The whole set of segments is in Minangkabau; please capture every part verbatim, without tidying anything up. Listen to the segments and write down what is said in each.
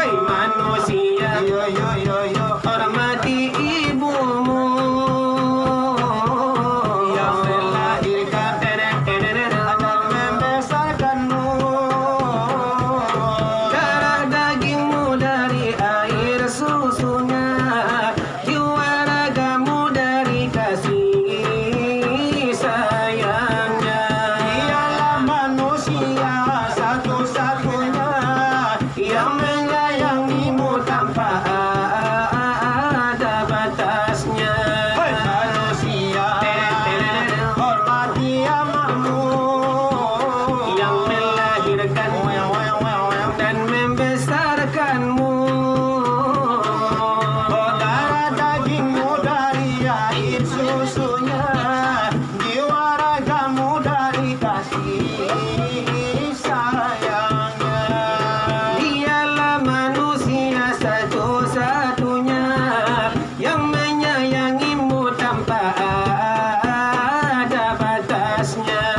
Manusia, yo, yo, yo, yo, hormati ibumu yang melahirkan dan membesarkanmu. Darah dagingmu dari air susunya, jiwa ragamu dari kasih sayangnya. Dialah manusia satu-satunya yang menyayangimu tanpa ada batasnya. Hai manusia, hormati amakmu yang melahirkan dan membesarkanmu. Darah dagingmu dari air susunya, jiwa ragamu dari kasih sayangnya. Dialah manusia satu-satunya yang menyayangimu tanpa ada batasnya.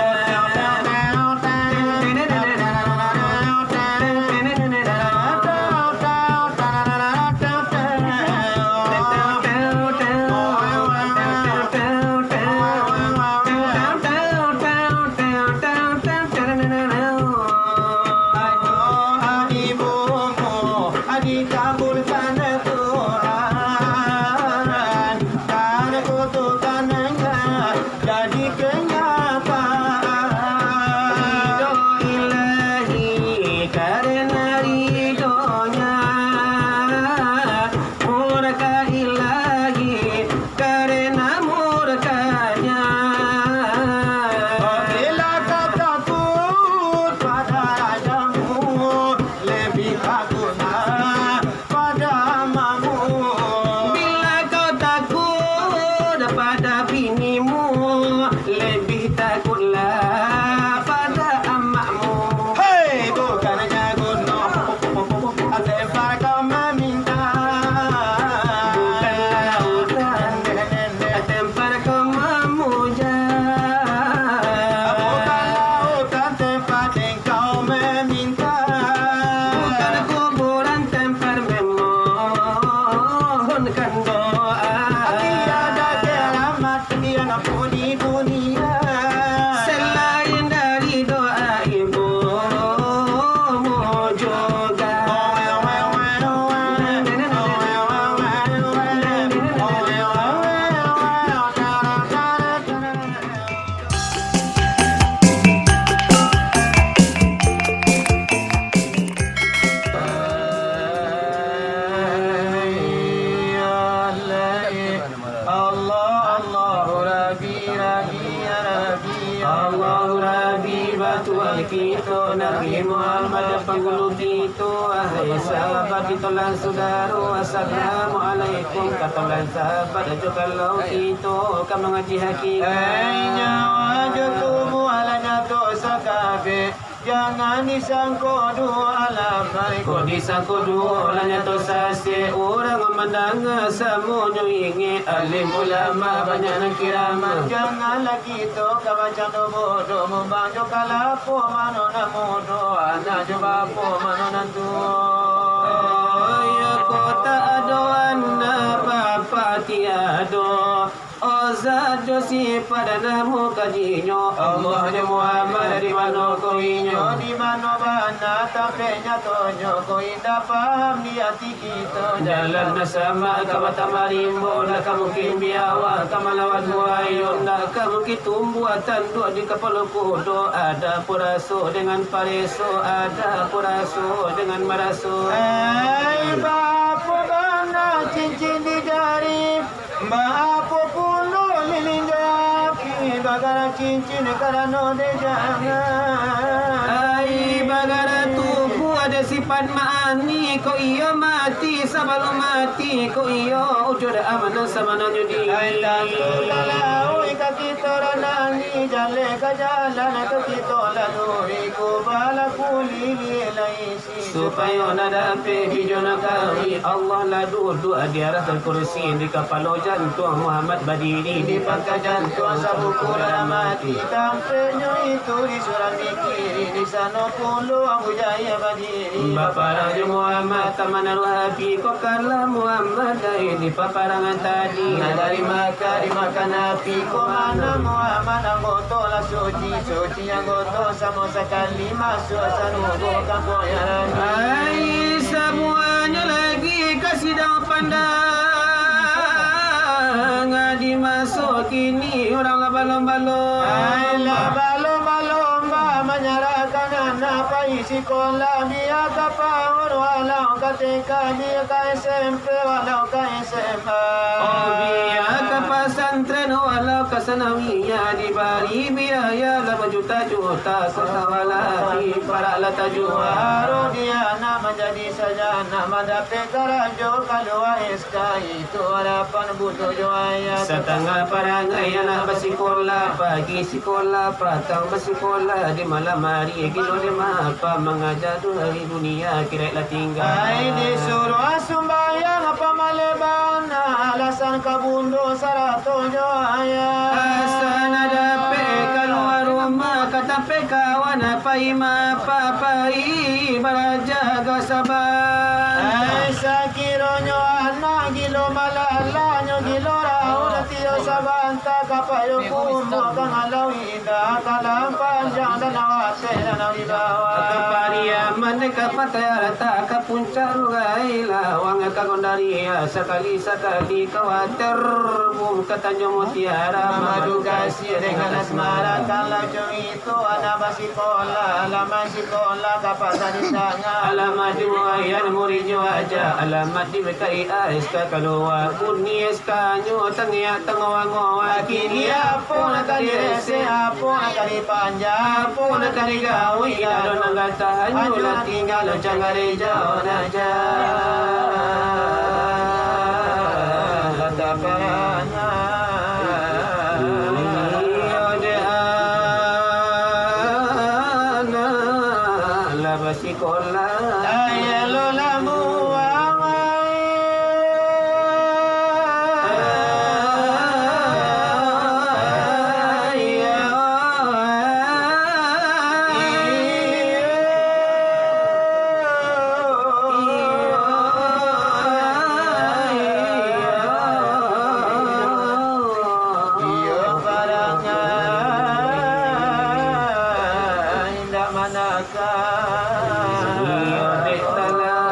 Doa ibumu dikabulkan Tuhan, dan kutukannya jadi kenyataan. Ridho Ilahi karena ridhonya, murka Ilahi karena murkanya. Bila kau takut pada rajamu, lebih takutlah pada amakmu. Bila kau takut pada binimu, lebih takutlah pada amakmu. Hei, bukannya gunung, tempar kau meminta. Bukan lautan, tempar kau memuja. Bukan lautan tempat engkau meminta. Bukan kuburan tempat memohonkan doa. Tiada keramat yang pun di dunia selain dari doa ibumu juga. Allah, Allahu Rabbi, Rabbi, ya Rabbi, Allahu Rabbi, batuah kito, Nabi Muhammad panggulu kito, wahai sahabat kito lan sudaro, assalamualaikum, kato lan sahabat, jo kalau kito ka mangaji hakikat. Hei nyawa jo tubuah, lah nyato sakabek. Jangan disangko duo alam, kok disangko duo lah nyato sasek. Urang mandanga samonyo ingek, alim ulama banyak nan kiramat. Janganlah kito ka bacando bodoh, mumbang jo kalapo mano nan mudo, anak jo bapo mano nan tuo. Iyo, kok tak ado anak, bapak tiado. Oh, zat jo sipaik nan mukaji-Nyo, Allah jo Muhammad, di mano ko inyo? Di mano bana tampek nyatonyo ko? Indak paham di ati kito. Jalan nan samak ka batambah rimbo, ndak ka mungkin biawa ka malawan buayo, ndak ka mungkin tumbuah tanduak di kapalo kudo. Ada pun raso dengan pareso, ada pun raso dengan maraso. Hei, baapo bana cincin di jari? Baapo pulo lilin jo api, bagara cincin karano dek jangan. Ai, bagara tubuah dek sipaik maani, kok iyo mati, sabalun mati, kok iyo wujud amanah sabananyo diri. Ai, tantu kalau ka kito randangi, jaleh ka jalan ka kito lalui, ko balaku lilin lai. Supayo nak dapek bijo nan kawin, Allah lah duduak di aras kursi, di kapalo jantuang Muhammad badiri, di pangka jantuang sabuku dalam ati. Tampeknyo itu di surang di kiri, di sano pulo Abu Jahil badiri. Baparang jo Muhammad, taman Abu Habib, kok kalah Muhammad dari di paparangan tadi. Nah, dari Makkah, di Makkah Nabi, kok mana Muhammad, anggoto lah suci, suci anggoto samo sakali masuak sarugo kampuang Ya'rani. Ai, samuanyo lagi ka sidang pandang, di maso kini urang lah balom-balom. Ai, lah balom-balom, ba-, manyarahkan anak pai sikolah, bia ka PAUD, walau ka T K, bia ka S M P, walau ka S M A. Oh, bia ka pasantren, walau ka sanawiyah, dibari biaya lah bajuta-juta, kok sawalah ati, parak lah tajua. Baru dia nak manjadi sarjana, mandapek karajo kalua S K, itu harapan bundo jo ayah. Satangah parangai anak basikolah, pagi sikolah, patang basikolah, di malam hari gilo dek ma apa, mangaja tu hari dunia, akhirat lah tingga. Ai, disuruah sumbayang apa maleh bana, alasan ka bundo sarato jo ayah. Asa nak dapek kalua rumah, ka tapek kawan, pai ma apa, pai baraja ka saban. Ai, sakironyo anak gilo malalanyo, gilo raun, tio sabanta ka payo kumuah, ka ngalau indak, ka lah panjang danau Aceh, danau di bawah. Ka Pariaman, ka Patai Arata, ka Puncak Rugai Lawang, ka Gondaria, sakali-sakali ka Waterbum, ka Tanjung Mutiara, Mamadu Kasih dengan Asmara, kalau jo itu anak basikolah, alamat sikolah ka Pasar di Sanga. Alamat di Buayan, murid jo aja, alamat di B K I A, S K kalua, bunyi S K-nyo tangiak tangowa-ngowa. Kini apo nan ka diresek, apo nan ka dipanjang, apo nan ka digawi, ado nan ka tahan, hanyo lah tingga loncang gareja, oh, nak ja. Lah taparah. Iyo dek anak lah basikolah. Ayo lo lah buang. Iyo parangai indak manakah. Iyo dek talampau.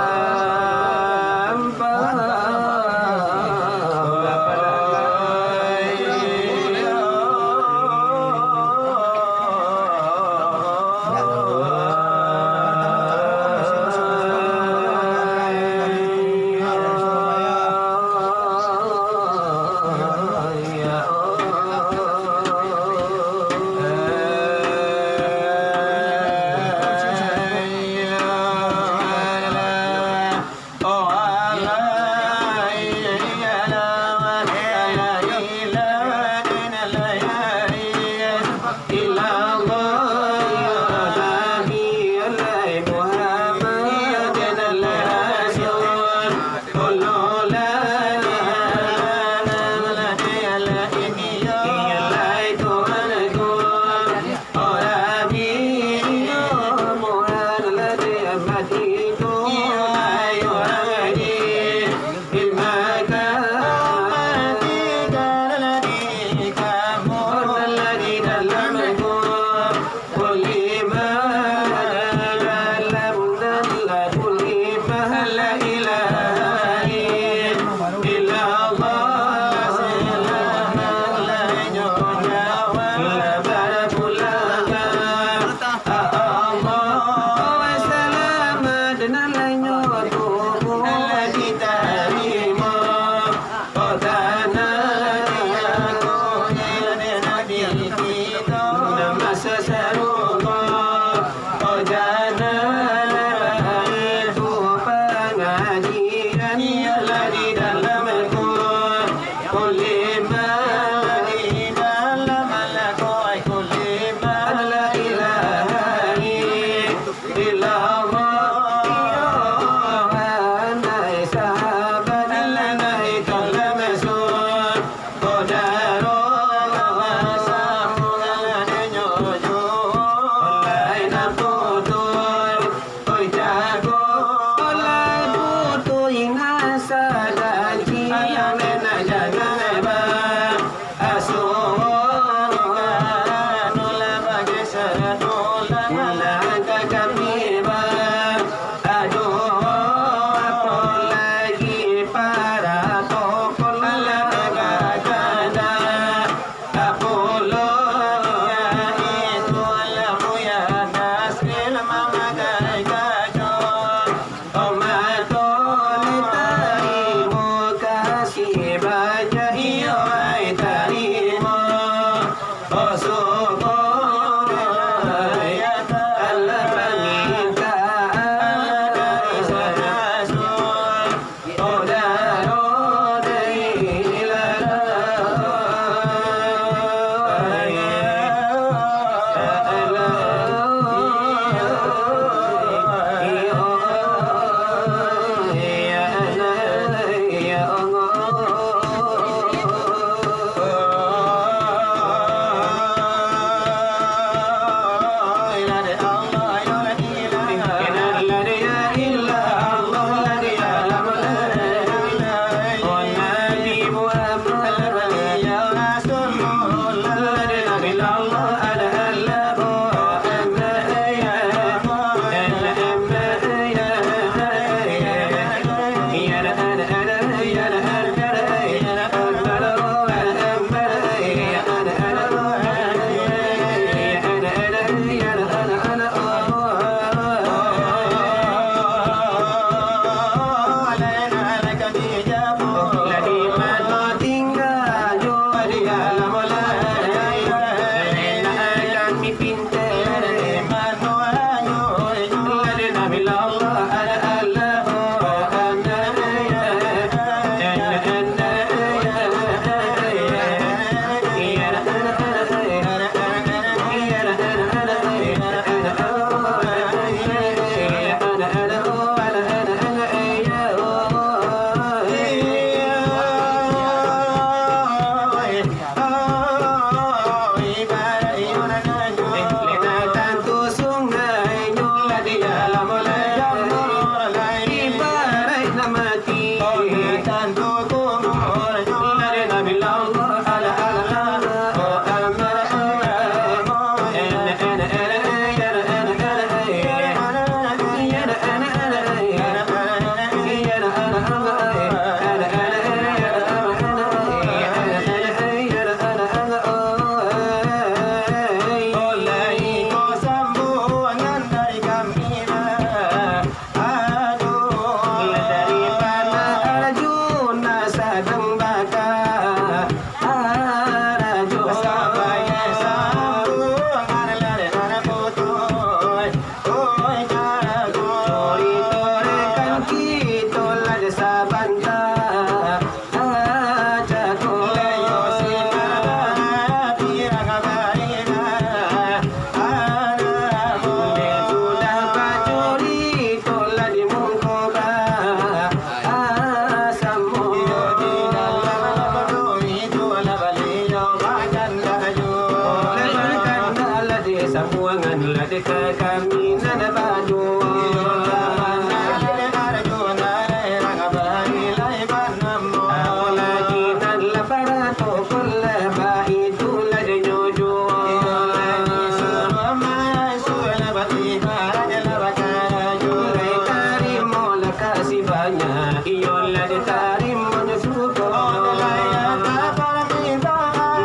Iyolah ditarimonyo syukur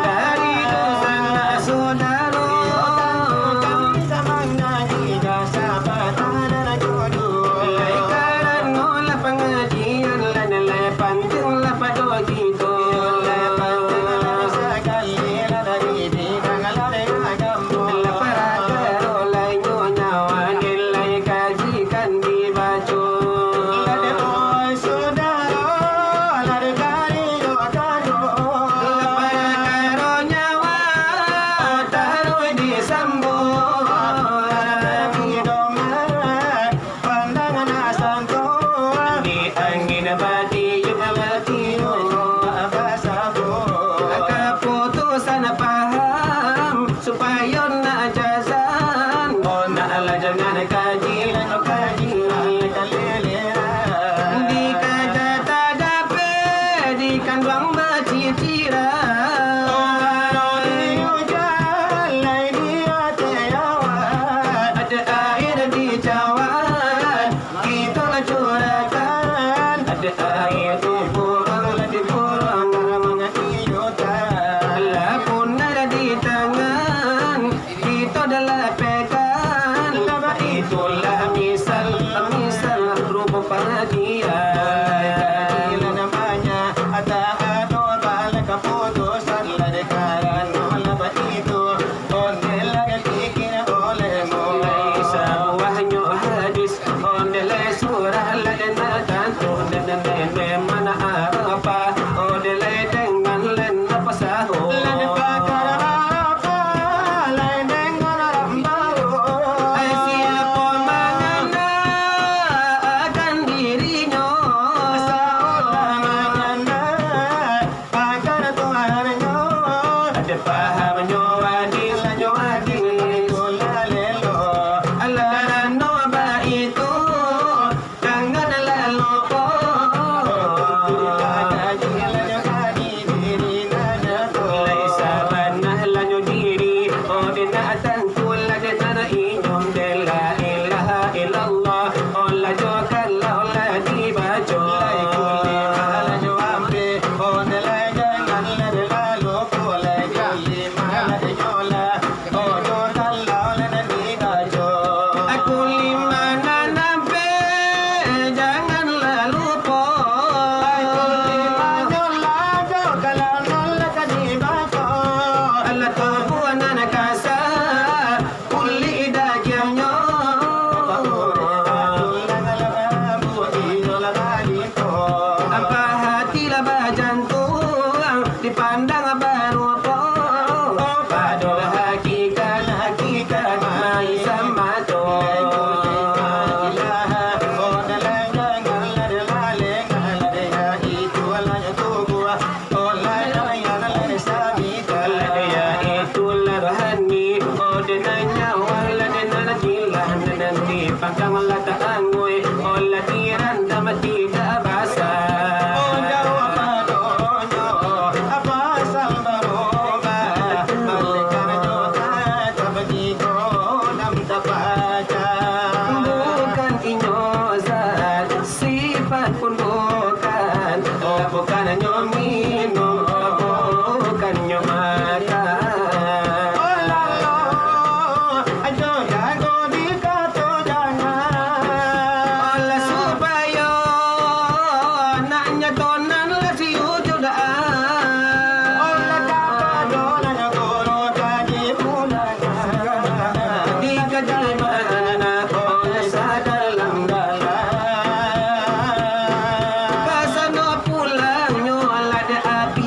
dari dunsanak sodaro. Lai karano lah pangajian, lah nilai panjang lah pado kito. Lah parkaro lainyo nyawa den lai kajikan dibaco. Lah parkaro nyawa taruih disambuang. Pandang nak santuang, di angin batiup, batiup basabuang. Kaputusan paham, supayo nak jazan. Oh, nak lah jangan kaji, kaji, kaleleran. Dikaja tadape, dikanduang baciciran. Oh, kalau di ujan, lai di ateh awan. Ado aia di cawan, kito lah curahkan. Ado aia di buruang, lah di buruang, lah mangatiukan. Lah punah di tangan, kito dah lapekan. Lah baitulah misal, misal rupo pangajian. Lah namonyo, ata ado bala kaputusan, lah dek karano lah baitu. Onde lah dipikir olehmu. Lai sabuahnyo hadis, onde lai surah, lai nak tantu, onde lai memang Arafah, onde lai dengan lai nak pasahur. Lai pakara Arafah, lai dengan rambau. Ai siapo mangana akan dirinyo, saolah mangana akan Tuhannyo. Ado pahamnyo hadis, nyo hadis. Alah, karano baitu, janganlah lupo. Lai sabana lah nyo diri, oh, den nak tantu lah den nak inyo, den la ilaha illallah. Oh, lah jo kalau lah dibaco. Lai kulima lah jo ampek, oh, den lai jangan lah den lalu, oh, lai kulima lah den nyola, oh, jo kalau lah den dibaco. Kulima nan ampek, jangan lah lupo. Lai kulima nyola, jo kalau lah den dibaco. Alah tubuah nan kasa, kulik dagiangnyo. Ampah hati lah bajantuang, dipandang barupo. Pado hakikat, hakikat maisa mato. Lah dek ya itulah rohani, oh, dek nan nyawa, lah dek nan jilah, nan di pangkang lah taanggui, oh, lah dirandam tidak basah. Oh, jauah padonyo, apa asal barubah, oleh karano kata bagi godam tapaca. Bukan inyo zat, sifat pun bukan, oh, bukannyo minum, bukannyo makan. Oh, lalo, ajo jago dikato jangan. Olah supayo nak nyato nan lah siujudan. Olah kapado nan guru tadi pulang. Dikaji makana oleh sadalam-dalam. Kasano pulangnyo lah dek ati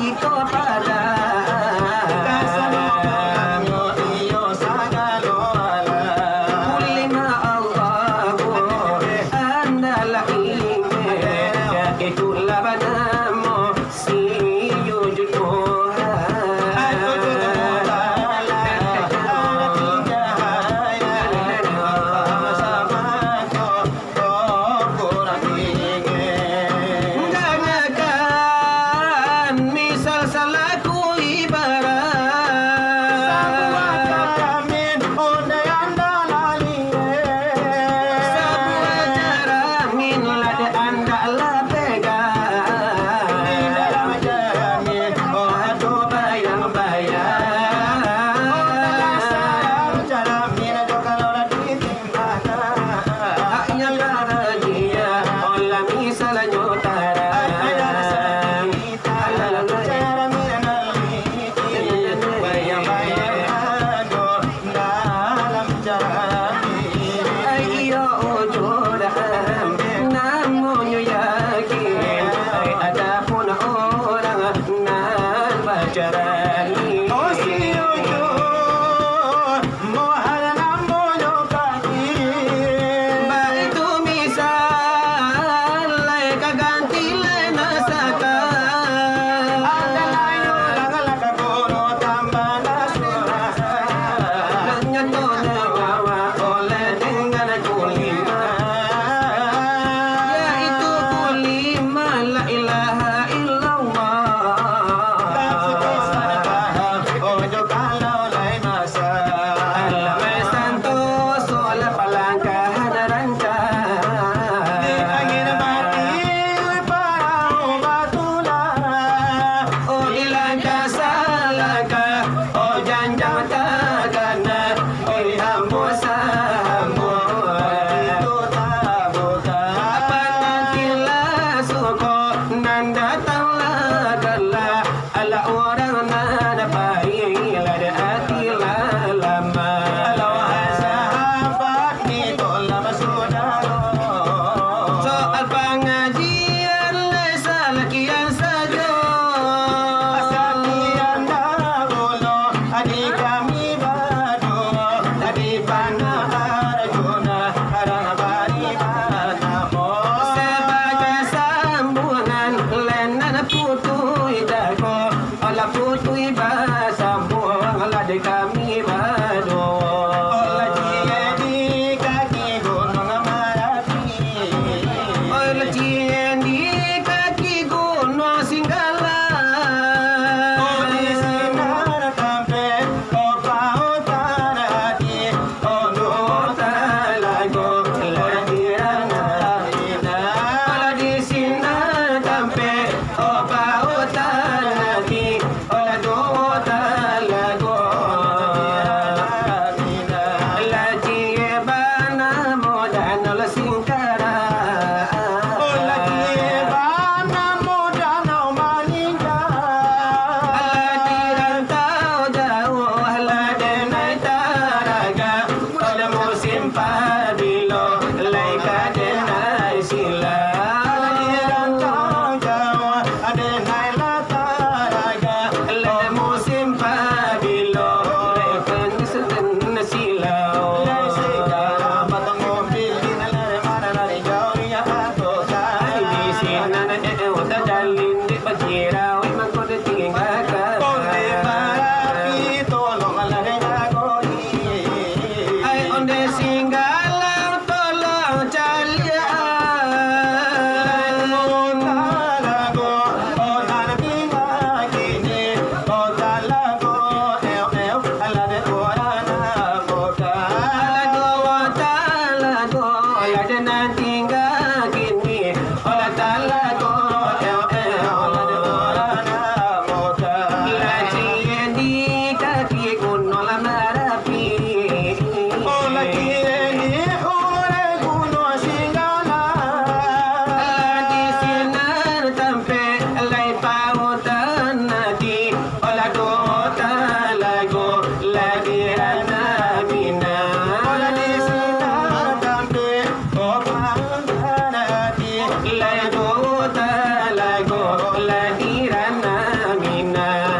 Doa talago lah di ranah Minang.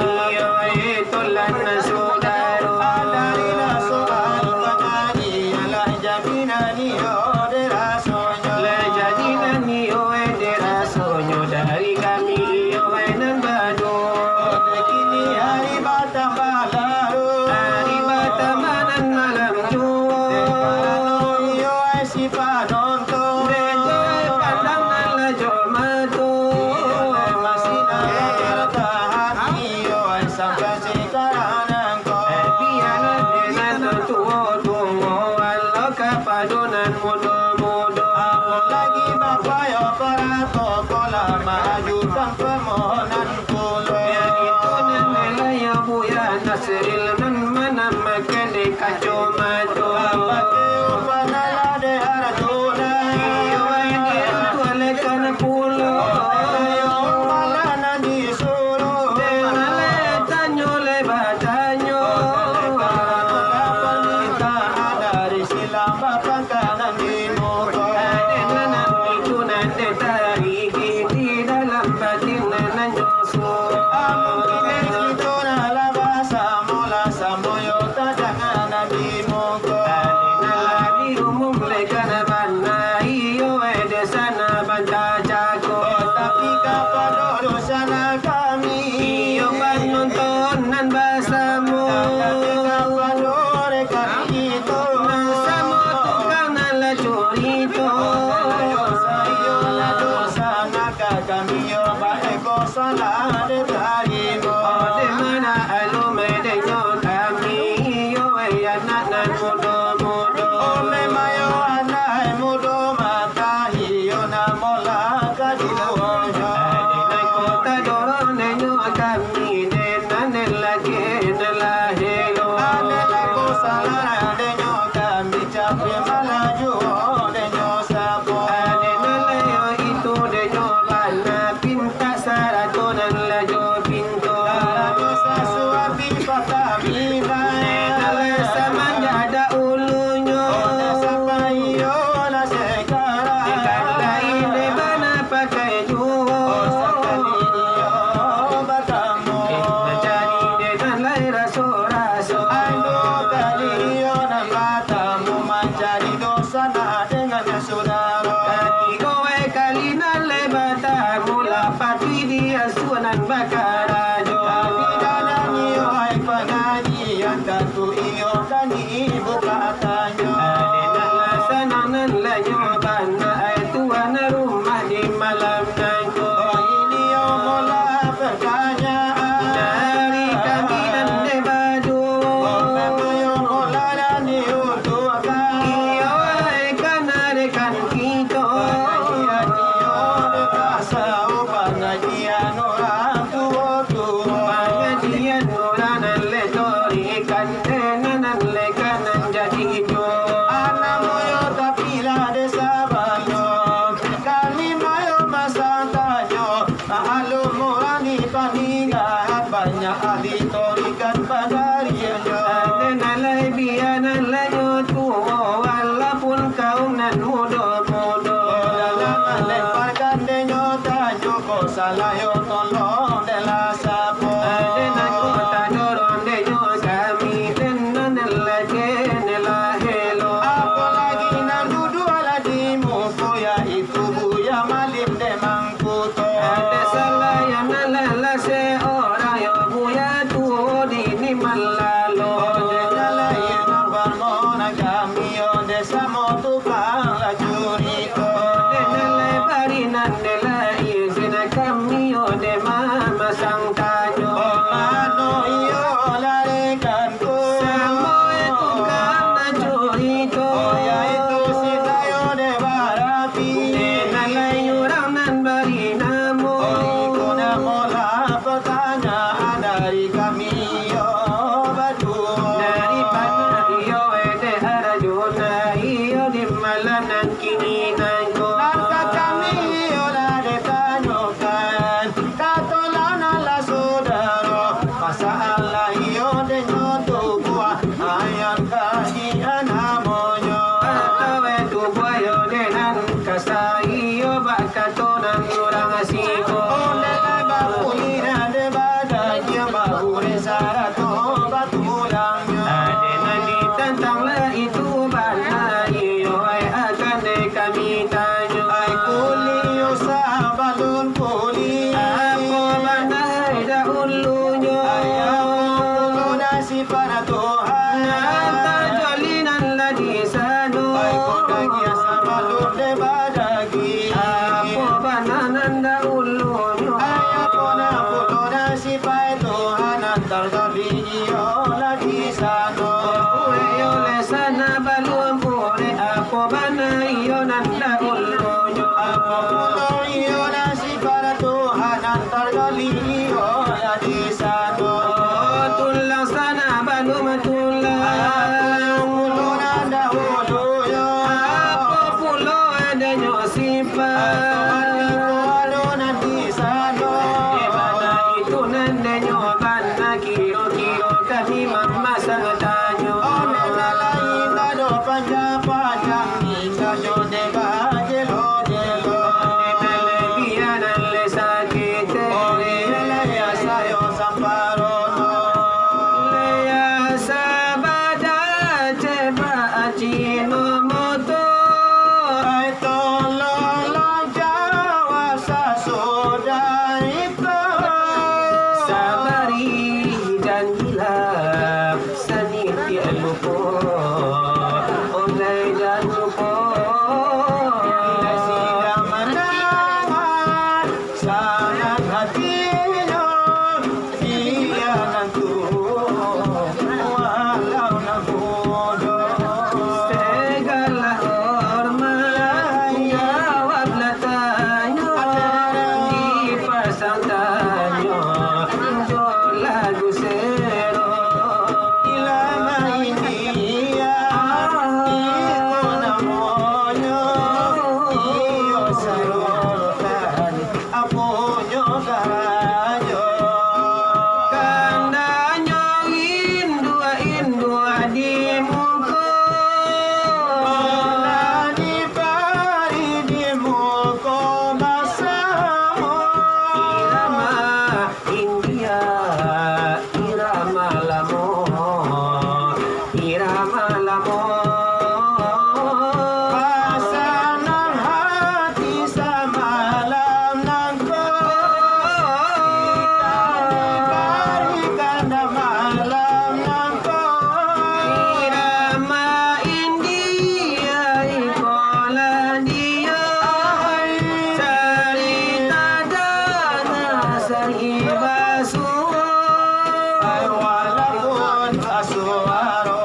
Iyo, eh, tulan sudaro. Lah jadi nan iyo, eh, dek rasonyo dari kami, iyo, eh, nan baduo. Kini hari batambah larut. Hari batambah nan malam juo. Dek karano iyo, eh, si panonton. Dek jo, eh, pandang nan lajo mato. Iyo, eh, masih nan tahan. Iyo, eh, sampai sakarang nangko. Eh, bialah dek nan tuo-tuo, walau kapado nan mudo-mudo. Apo lagi bapayo paratokol, maajukan pamohonan pulo. Biar itu nan nilai Buya Nasril nan manamakan dek kacomato. Pakai upah nan lah dek Arjuna. Iyo, eh, diantuakan pulo. Iyo, malah nan disuruh. Dek malah tanyo le batanyo. Dari silang bapangkalan di muko. Ade nan itu nan ditarigi di dalam batin nan nyoso. Amun kini kito nan lah basamo, lah samo yo tadanga nan di muko. Ade nan lah diumum le kana bana, iyo, eh, dek sana banta cako. Oh, tapi kapado dosa nan kami. Iyo, panonton nan basamo. Tapi kapado rekan kito. Nan samo tukang nan lah curito. Iyo, sayolah dosa nan ka kami yo bae ko salah ditarimo. Oh, di mana alun medenyo kami, iyo, eh, anak nan mudo-mudo. Oh, memang yo anak mudo matahi yo namo lah kaduo. Ade nan kota doronenyo kami, den nan laki nan lahelo. Ade nan ko salah denyo kami, capek malah juo denyo sapo. Ade nan layo itu denyo bana, pintak sarato nan lajo pinto. Sarato sasuapi patah bina. Ade nan lah samanjak dahulunyo. Ode sapa iyo lah sekarang. Ikan lain dek bana pakai juo. Oh, sakali iyo batamu. Mancari dek nan lai raso-raso. Anu kali iyo nan batamu, mancari dosa nak dengan sudaro. Katigo wai kali nan lai batamu, lah patuik di asuah nan bakarajo. Tapi dalam iyo wai pangajian, tantu iyo kani buka tanyo. Ade nan lah sanang nan lanyo bana, ai tuan rumah di malam nangko. Oh, ini yo molah pertanyaan. Dari kami nan dek baduo. Oh, memang yo molah nan diuntuakan. Iyo, ai kana rekan kito. Pangajian iyo dek tasawuf, pangajian urang tuo-tuo. Pangajian urang nan lai tarikan, nan lai ka nan jadi juo. Anak mudo tapi lah dek sabanyo. kami tanyo. Ai kulik yo sabalun kulik. Apo bana daulunyo? Ai apo pulo nan sifat Tuhan? Nan tajoli nan lah di sano. Ai kok dagiang sabalun dek badagiang. Apo bana nan daulunyo? Ai apo nan pulo nan sifat Tuhan nan tajoli iyo lah di sano. Urek yo lai sabalun urek, apo bana iyo nan daulunyo? Apo pulo iyo nan sifat Tuhan nan tajoli iyo lah di sano. Tulang sabalun tulang. Apo pulo nan daulunyo? Apo pulo adanyo sifat? Apo ado nan di sano? Di mano itu nan denyo bana, kiro-kiro kami mamasang tanyo. Onek nan lain ado panjang-panjang, indak jo dek bajelo-jelo. Onek nan labiah nan lai sakik, onek nan lai sayo samparono. Lai sabada cebak Ajinomoto. Ai tolonglah jawab sasudah itu. Sabari janjilah sanitiak lupo, olah jan lupo. Lai sidang mandangan sanang hatinyo, Iyo nantu, walau nan bodoh. Segala hormat, jawablah tanyo, dipasang tanyo, jo lagu sero. Ilama India, iko namonyo, iyo sarotan. Aponyo karajo. Kandanyo induak-induak di muko. Bola dipari di muko basamo. Irama India, irama lamo. Irama lamo. Pasanang hati samalam nangko. Ikan dibarikan malam nangko. Irama India ikolah dia. Carita dana sari basuo. Walaupun suaro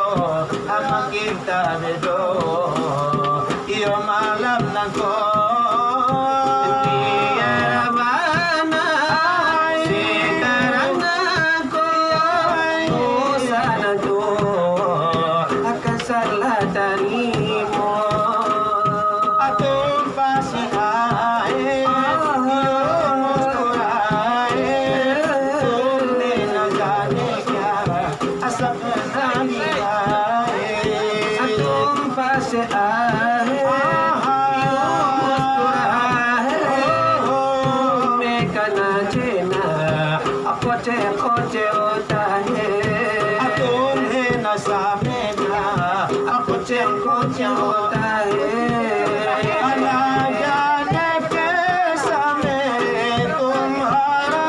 Amak kita bedo, iyo malam nangko. Biar bana sekarang nangko, dosa nangko akan salah tarimo. Atun pasi ae, iyo musturae, tun dena jane kya, asap Atun pasi ae, iyo musturae, mekana cena, koce-koce otahe. Atun hena samena, koce-koce otahe. Anak jane ke same tumhara.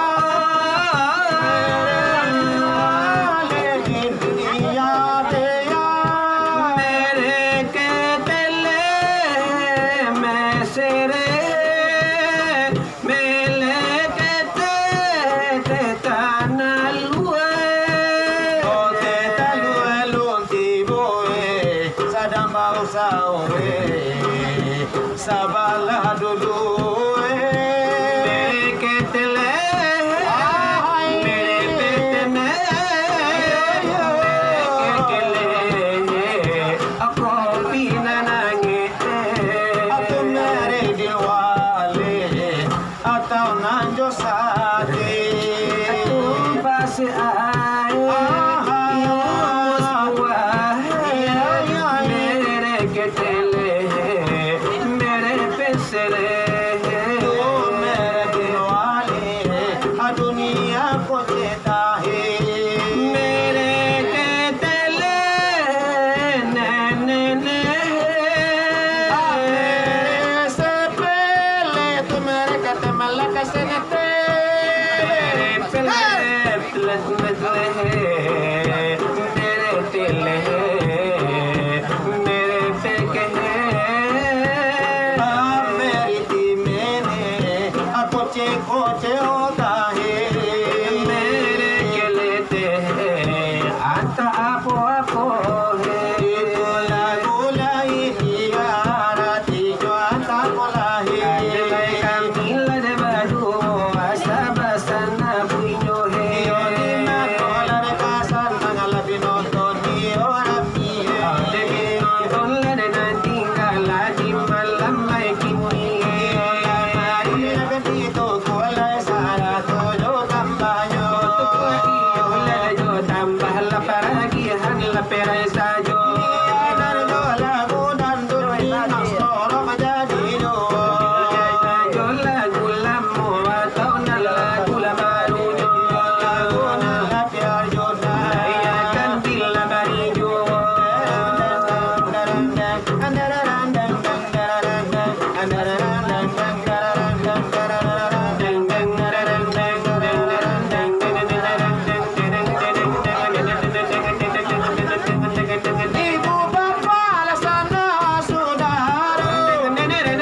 Mere ke tele, mesere, mele ke te, te tanah lue. Oh, te tanah lue lun tibo e, sadang bausaho e. Sabalah dulu, eh. Meketele, ahai, meketele, meketele, kopi nan angek, atau merek di wale, atau nan jo sate. Atau pasi ae, ahai, iyo mus buah, iya, iya, iya. Merek ketele, merek pese Ibu bapa lah sanak sudaro,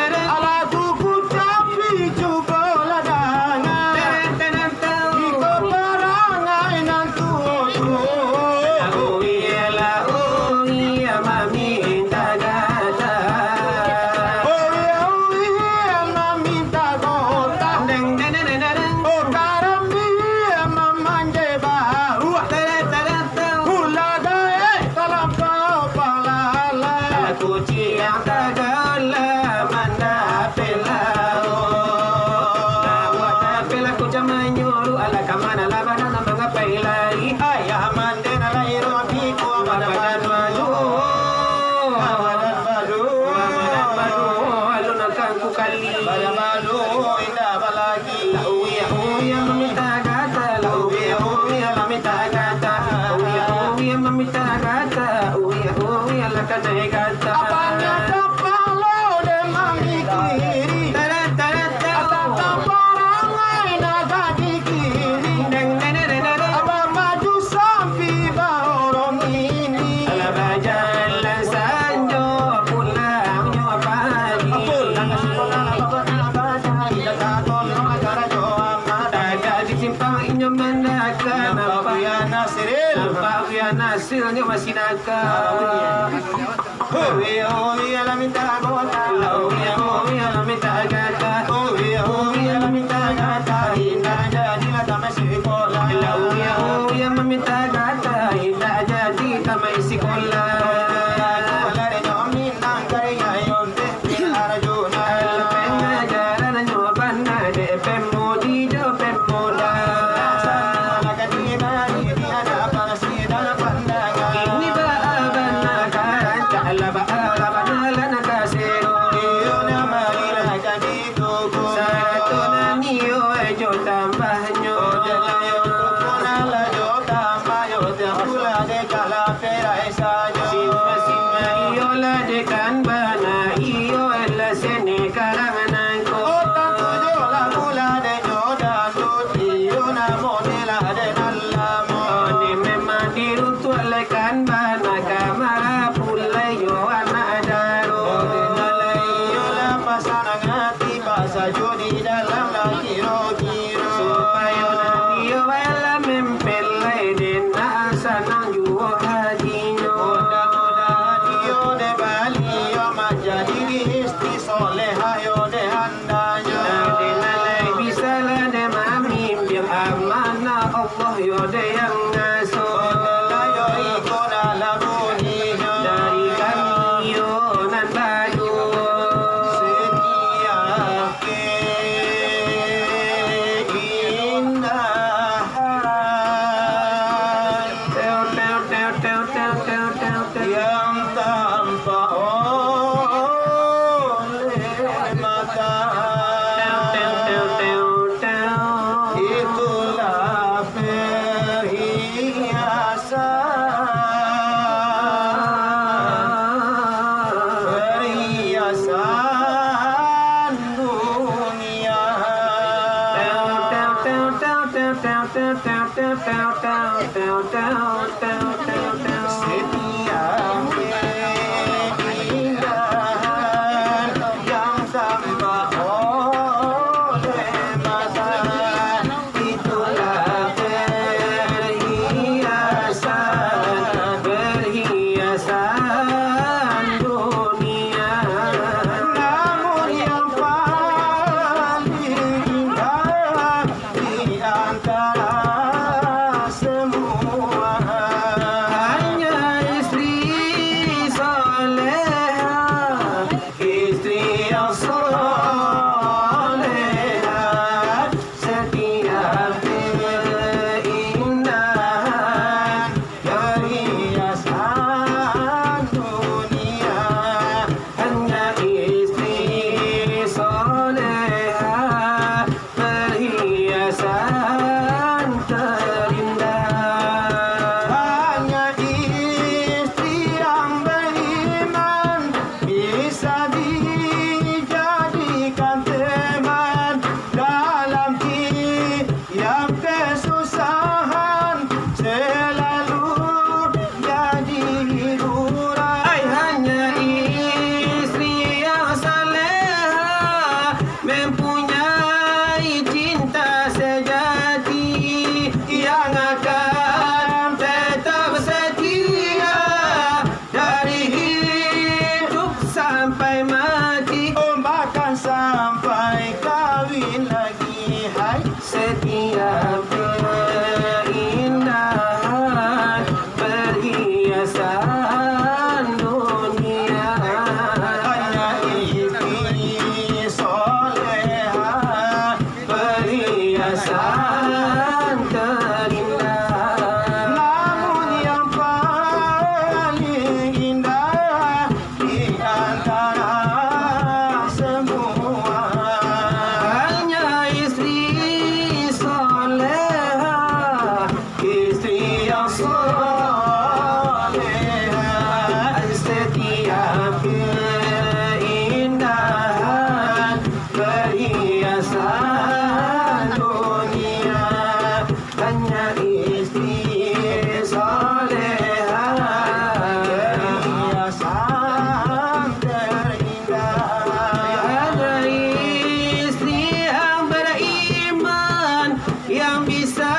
alah kuku capi cubo lah dangan. Iko parangai nan tuo-tuo. Uwi lah uwi maminta gata. Uwi, uwi maminta gota. Deng, deng, deng, deng, deng. Oh, karambia mamanjai baruak. Tadang, tadang, tadang. Ulah gaek talampau palalai. Kuciang tagala mandapek lauk. Lauk tapek lah kuciang manyuruak, alah ka mano lah badan mangapai lai. Ayah mandeh nan lai roh biko badan baduo. Badan baduo. Badan baduo. Alun akan ku kali. Badan baduo indak balagi. Uwi, uwi, maminta gata. Uwi, uwi, maminta gata. Uwi, uwi, maminta gata. Uwi, uwi, lah kanai gata. Apanyo kapalo den mamikiri? Tadang, tadang, tadang. Atau parangai nan jadi kini? Deng, deng, deng, deng, deng. Abah maju sampi baorong ini. Alah bajalan sanjo, pulangnyo pagi. Ampun, anak sekolah, anak bapak, anak baca, indak tatolong, agar jo amat. Tagak di simpang inyo mandaka, nampak Buya Nasril. Nampak Buya Nasril nyo masih naka. Uwi, uwi, alah minta gota. Uwi, uwi, alah minta gata. Uwi, uwi, alah minta gata. Indak jadilah tamai sikola. Uwi, uwi, maminta gata. Indak jadi tamai sikola. Lah denyo minang karya yo deh. Pengajaran nyo bana dek pemuji jo pemuda. Ini baa bana karancak lah, baa bana lah nan kasero. Sato nan iyo jo tambahnyo. Sima-sima iyolah dekan bana, iyolah sene karang nangko. Oh, tantu jo lah mula denyo dangdut, iyo namo ni lah den alamo. Oh, ni memang diruntuak lekan bana, ka marapulai yo anak daro. Oh, den alai iyolah pasangan ati, pasajo di dalam lah kiro-kiro. Supayo nan iyo bae lah mempelai, den nak sanang juo hatinyo. Mudah-mudahan iyo dek baliau manjadi istri solehah yo dek andanyo. Nan den alai bisa lah den mamimpiang, amanah Allah yo den yang ngasuah. Lah yo iko dalam buninyo. Dari kami yo nan baduo. Setia keindahan yang tampak oleh mata. Itulah perhiasan, perhiasan dunia. Setiap keindahan yang tampak oleh mata, itulah perhiasan, perhiasan dunia. Namun yang paling indah di antara semua, hanya istri soleha. Istri yang soleha, setiap keindahan, perhiasan dunia. Hanya istri soleha, perhiasan terindah. Hanya istri yang beriman bisa dijadikan Mempunyai cinta sejati yang akan tetap setia dari hidup sampai mati, bahkan sampai kawin lagi, hai. Setiap keindahan perhiasan dunia, hanya istri soleha perhiasan terindah. Namun yang paling indah di antara semua, hanya istri soleha, istri yang soleha. Setiap keindahan perhiasan dunia, hanya istri soleha perhiasan terindah. Hanya istri yang beriman yang bisa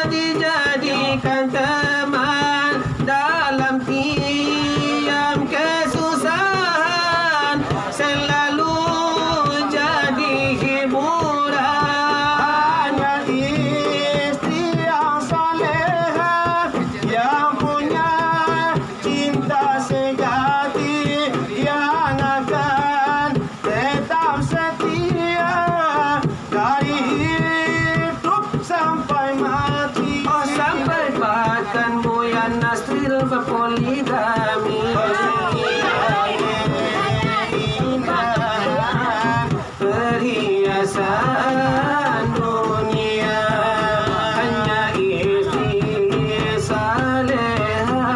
dijadikan teman dalam tiap kesusahan, selalu jadi hiburan. Hanya istri yang soleha, yang punya cinta sejati, yang akan tetap setia dari hidup sampai mati. Oh, sampai bahkan Buya Nasril berpoligami. Perhiasan dunia, hanya istri saleha,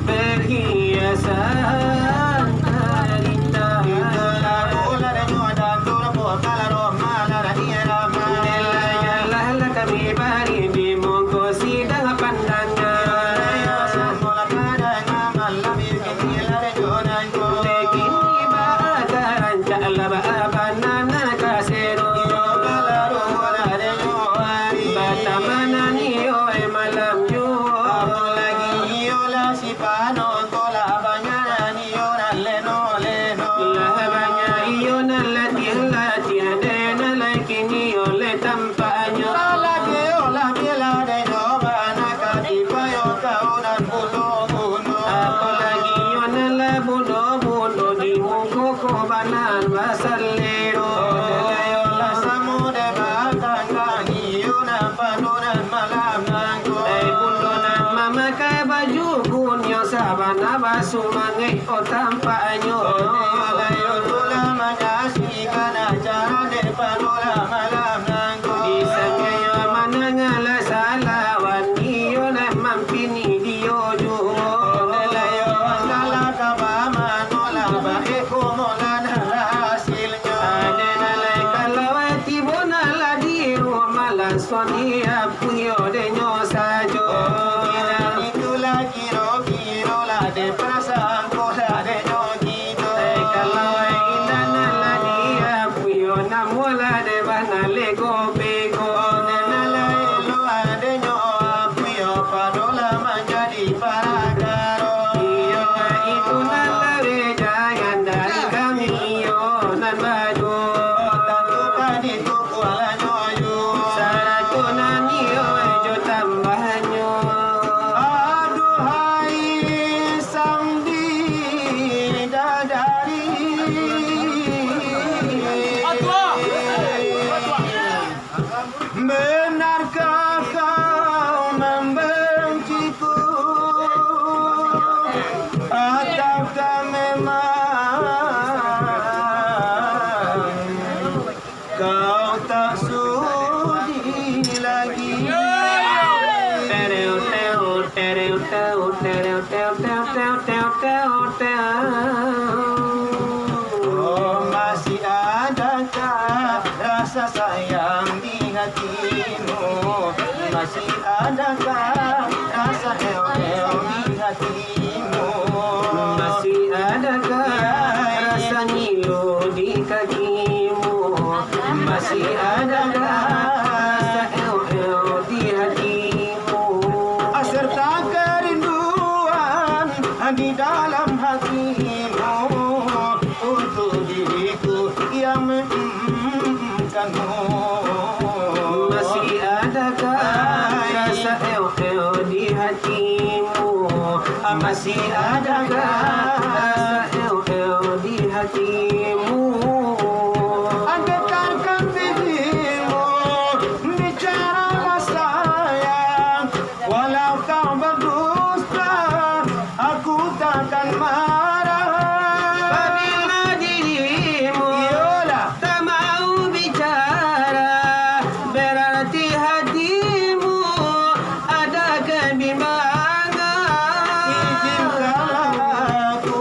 perhiasan terindah. Itulah bulan Ramadan, turun bulan Ramadan, Ramadan. Nilai yang lah kami bari di muko sidang pandang. Kini ba tarancak lah baabanan kasero. Batamanan iyo e malam nyo. Apolagi iyo lah si Pano tu lah banyak iyo nan leno-leno. Lah banyak iyo nan latiah-latiah, dek nan lai kini iyo lai tampaknyo. Lah latiah, lah bela dek nyo bana ka dipayo kau nan bunuh-bunuh. Apolagi iyo nan lah bunuh-bunuh di muko ko bana basalero. Iyo lah samo dek batanggang iyo nan panuh nan malam nangko. Ai bundo nan mamakai baju kunio sabana basumangaik o tampaknyo. Iyo lah iyo tu lah manyaksikan acara dek panuh lah malam nangko. Di sangkayo manangalah salawan iyo nan mampini dio juo. Ondeh lah iyo manggalah ka bamano lah baek kumolan hasilnyo. Ade nan lai kalau tibo nan lah di rumah lah soni apuyo denyo sajo. Kiro-kiro lah kiro-kiro lah dek parasangko lah denyo. Kalau indak nan lah diapuyo, namuah lah dek bana lego-bego. Nan lah elok adenyo apuyo, pado lah manjadi parakaro. Iyo, itu nan lah bejangan dari kami, iyo, nan bado. Tantu ka ditukualah nyo juo. Sarato nan iyo jo tambahnyo. Aduhai sang bidadari. Benarkah kau membenciku? Ataukah memang kau tak sudi lagi? Oh, masih adakah rasa sayang di hatimu? Masih adakah rasa eo-eo di hatimu? Masih adakah rasa ngilu di kakimu? Masih adakah rasa eo-eo di hatimu? Serta kerinduan di dalam hatimu untuk diriku yang menginginkanmu? Masih adakah rasa eo-eo di hatimu? Masih adakah rasa eo-eo di hatimu? Getarkan dirimu, bicaralah sayang. Walau kau berdusta, aku takkan marah. Apabila dirimu, iyolah, tak mau bicara, berarti hatimu ada kebimbangan. Izinkanlah aku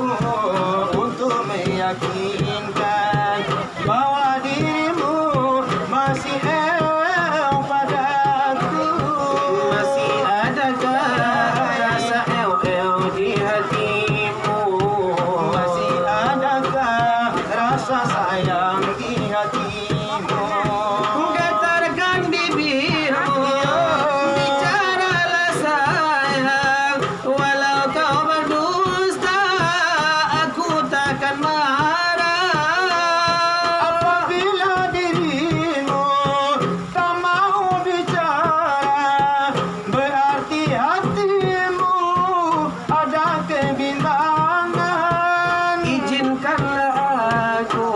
untuk meyakinkan bahwa dirimu masih eo padaku. Masih adakah rasa eo-eo di hatimu? Masih adakah rasa sayang di hatimu? Getarkan bibirmu, bicaralah sayang. Walau kau berdusta, aku takkan marah. Apabila dirimu tak mau bicara, berarti hatimu ada kebimbangan. Izinkanlah aku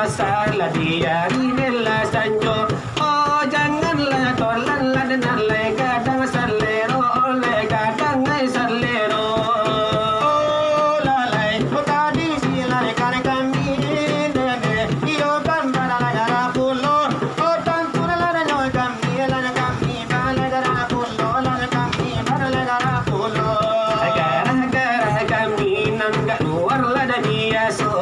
Salah di ari bela sanjo. Oh, janganlah tolan lah, dengar lai gadang salero, lai gadang ai salero. Oh, lalai, oh, tadi si lai kan kami, nene, iyo kan bana lai gara pulo. Oh, tantu lah, lah, dengar kami, lah, kami, bana lai gara pulo, lah, kami, bana lai gara pulo. Gara-gara kami nan gak luar lah dah biaso.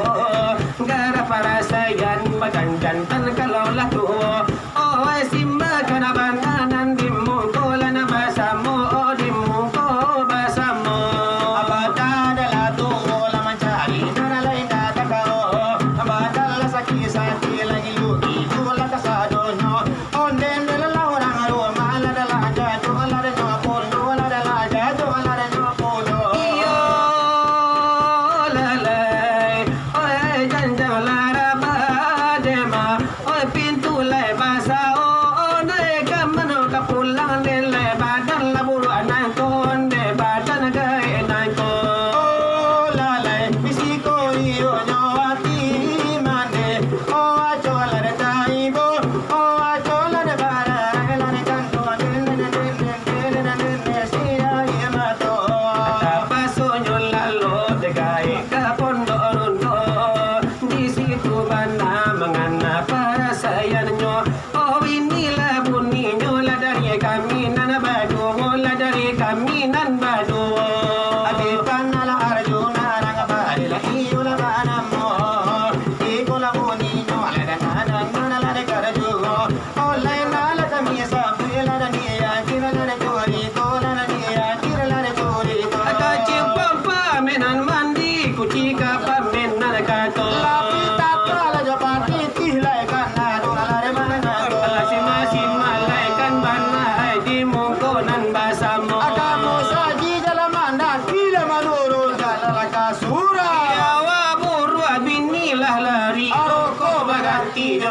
Gara parasaian badan jantan kalau lah tuo. Oe simba kana bana nan di muko lah nan basamo, oh, di muko basamo. Abah tak adalah tuo lah mancari, nan lain dah tak tahu. Abah tak lah sakit-sakit lagi lugi, tu lah kasadonyo. Onden dulu lah urang rumah, lah adalah jajo, lah adalah polo, lah adalah jajo, lah adalah polo. Iyo, lalai, oe janjang lah rabah dema, oe pintu lai basao, oe nai ka mano ka pulang, den lai badan lah buruak nangko, den badan gaek nangko. Oh, lalai, bisi ko iyo nyo ati mande, oh, aco lah den taibo. Oh, aco lah den bararai, lah den kanduang, den, den, den, si aia mato. Tapasonyo lalo den gaek ka Pondok Rondo, di situ bana mangana parasaiannyo. Oh, inilah buninyo lah dari kami nan baduo, lah dari kami nan baduo. Ati panalah Arjuna, rang barilah iyo lah banamo. Iko lah buninyo, lah den kanduang, lah den kanduang. Oleh nala kami sampai lah dan dia kira lah dan curi, to lah dan dia kira lah dan curi, to. Kacipang pamenan mandi, kucika pamenan kato. Lapih tata lah jo patitih lai kan, aduh lah dari mana kato. Lah sima-sima lai kan bana ai di muko nan basamo. Kamu saji jalan mandaki lah manurun jalan lah ka surau. Jawa buruak bini lah lari. Aroko baganti jo